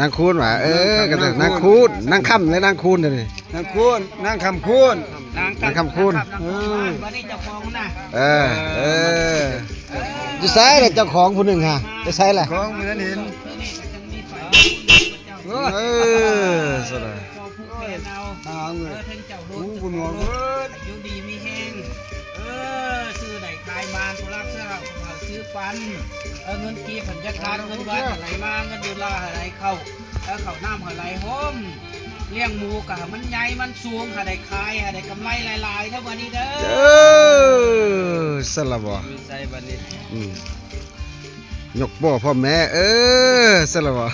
ນາງຄູນຫວາ ເອີ ນາງຄຳ ກໍແຕ່ນາງຄູນ ນາງຄຳ ແລະນາງຄູນເດ້ນີ້ ນາງຄູນ ນາງຄຳຄູນ ນາງຄຳຄູນ ເອີ ບັດນີ້ເຈົ້າຂອງນະ ເອີ ເອີ ຢູ່ໃສລະເຈົ້າຂອງຜູ້ໜຶ່ງຫະ ໄປໃສລະ ຂອງບໍ່ທັນເຫັນ ເອີ ສະລະ ເຈົ້າຜູ້ແທນເອົາ ຫາເງິນ ເອີ ເທິງເຈົ້າໂລດ ຫູບຸນຫົວເບິດ ຢູ່ດີມີແຮງ ເອີ ຊື້ໄດ້ຂາຍມານ ຜູ້ລັກຊື້ເອົາ ຜູ້ເຖົ້າຊື້ປັນ ເອີ ເງິນກີບພັນຈັກລ້ານ ເງິນບາດກະໄຫຼມາ ເງິນໂດລາໃຫ້ໄຫຼເຂົ້າ ເອີ ເຂົ້ານ້ຳໃຫ້ໄຫຼຫົ່ມ ລ້ຽງໝູກະໃຫ້ມັນໃຫຍ່ມັນສູງ ໃຫ້ໄດ້ຂາຍ ໃຫ້ໄດ້ກຳໄລຫຼາຍໆ ເດີບັດນີ້ເດີ ເອີ ຊັ້ນລະບໍ່ ຢູ່ໃສບັດນີ້ ອືມ ຍົກບໍ່ພໍ່ແມ່ ເອີ ຊັ້ນລະບໍ່.